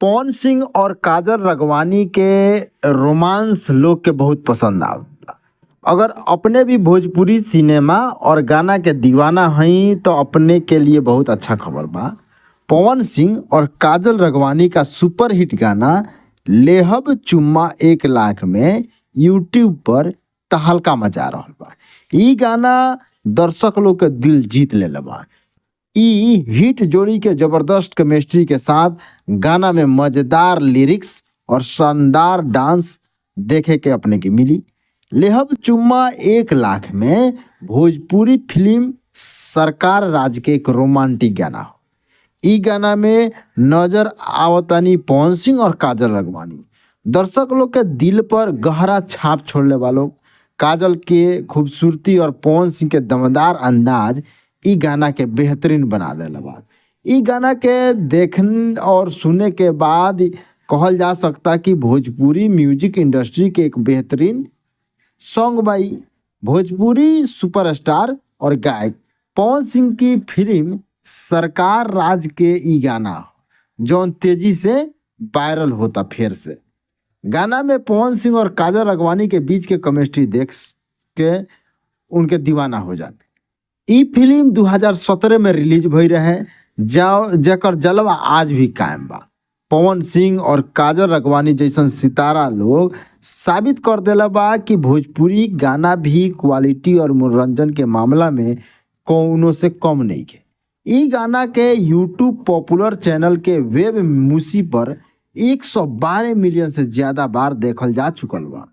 पवन सिंह और काजल राघवानी के रोमांस लोग के बहुत पसंद आवता। अगर अपने भी भोजपुरी सिनेमा और गाना के दीवाना हई तो अपने के लिए बहुत अच्छा खबर बा। पवन सिंह और काजल राघवानी का सुपरहिट गाना लेहब चुम्मा 1 लाख में यूट्यूब पर तहलका मचा रहल बा। इ गाना दर्शक लोग के दिल जीत लेले बा। इ हिट जोड़ी के जबरदस्त केमिस्ट्री के साथ गाना में मजेदार लिरिक्स और शानदार डांस देखे के अपने के मिली। लेहब चुम्मा 1 लाख में भोजपुरी फिल्म सरकार राज के एक रोमांटिक गाना हो। इ गाना में नजर आवतानी पवन सिंह और काजल राघवानी। दर्शक लोग के दिल पर गहरा छाप छोड़ले बा लोग। काजल के खूबसूरती और पवन सिंह के दमदार अंदाज इ गाना के बेहतरीन बना देले बा। इ गाना के देखन और सुने के बाद कहल जा सकता कि भोजपुरी म्यूजिक इंडस्ट्री के एक बेहतरीन सॉन्ग बा इ। भोजपुरी सुपरस्टार और गायक पवन सिंह की फिल्म सरकार राज के इ गाना जौन तेजी से वायरल होता फेर से। गाना में पवन सिंह और काजल राघवानी के बीच के केमिस्ट्री देख के उनके दीवाना हो जान। इ फिल्म 2017 में रिलीज भई रहे, जाओ जेकर जलवा आज भी कायम बा। पवन सिंह और काजल राघवानी जैसन सितारा लोग साबित कर देले बा कि भोजपुरी गाना भी क्वालिटी और मनोरंजन के मामला में कौनो से कम नइखे। इ गाना के यूट्यूब पॉपुलर चैनल के वेब मूसी पर 112 मिलियन से ज्यादा बार देखल जा चुकल बा।